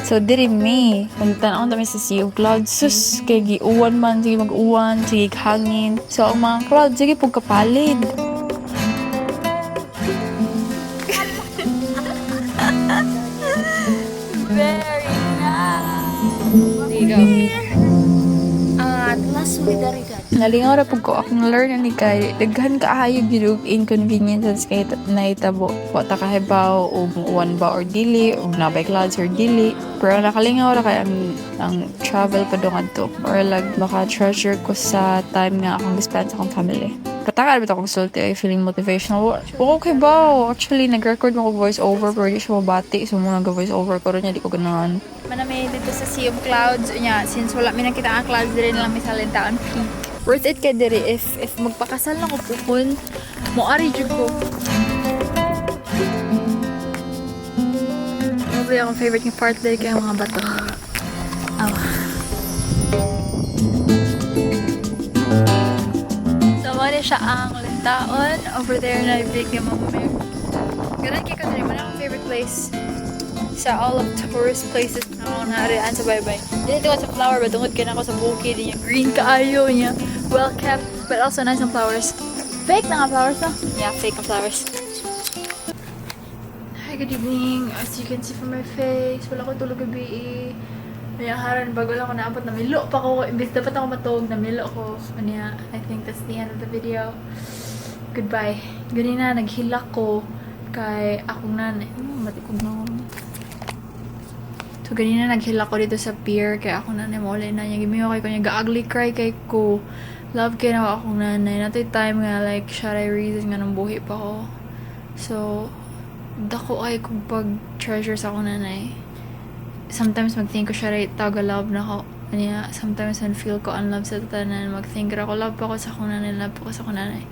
So diri mi, nagtan-aw mi sa sea of clouds. Sus, kay giuwan man, sige mag-uwan, sige hangin. So ang mga clouds, sige pug kapalid. Very nice. There you go. At la solidaridad. Nalingaw ra pud ko akong learn ani kay daghan kaayo gyud og inconveniences kay nahitabo. Wa ta kahibaw og muuwan ba or dili, og naa bay clouds or dili. Pero nakalingaw ra kay ang travel padung adto. Or like maka treasure ko sa time nga akong gi-spend sa akong family. Pataka ba akong sulti ay feeling motivational. Okay ba? Actually, nag-record mo ko voice over pero di siya mabati. So, mo nag-voice over ko ron niya, di ko ganahan. Manami dito sa Sea of Clouds. Unya, since wala mi nakita ang clouds, diri na lang mi sa Lintaon Peak. Worth it kay diri if magpakasal na ko pupun, mo ari jud ko. Probably akong favorite nga part diri kay ang mga bato. Aw. So, mao ni siya ang Lintaon. Over there na big nga mga mayor. Ganun kay ko diri mo na akong favorite place sa all of tourist places na ako naarian sa Baybay. Dili tungod sa flower ba, tungod kay nako sa bukid niya. Green kaayo niya. Well kept, but also nice ang flowers. Fake na nga flowers, no? Yeah, fake ang flowers. Hi, good evening. As you can see from my face, wala ko tulog gabi eh. May haran bago lang ako naabot, namilo pa ko. Imbis dapat ako matulog, namilo ko. Anya, I think that's the end of the video. Goodbye. Ganina, naghilak ko kay akong nanay. Matikog na ako. So, ganina naghilak ko dito sa pier kay akong nanay mauli na niya. Gimiyo kay ko niya. Ga-ugly cry kay ko. Love kay na akong nanay. Natoy time nga like, siya ray reason nga nang buhi pa ko. So, dako ay kung pag-treasure sa akong nanay. Sometimes mag-think ko siya ray taga love na ko. Anya, sometimes I feel ko unloved sa tanan. Mag-think ra ko, love pa ko sa akong nanay, love pa ko sa akong nanay.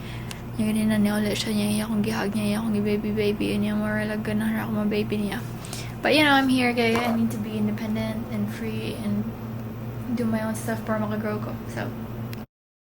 Niya ganina niya ulit siya niya, iya akong gihag niya, iya akong baby baby, niya more like ganahan ra ako ma-baby niya. But I'm here kay I need to be independent and free and do my own stuff para makagrow ko. So,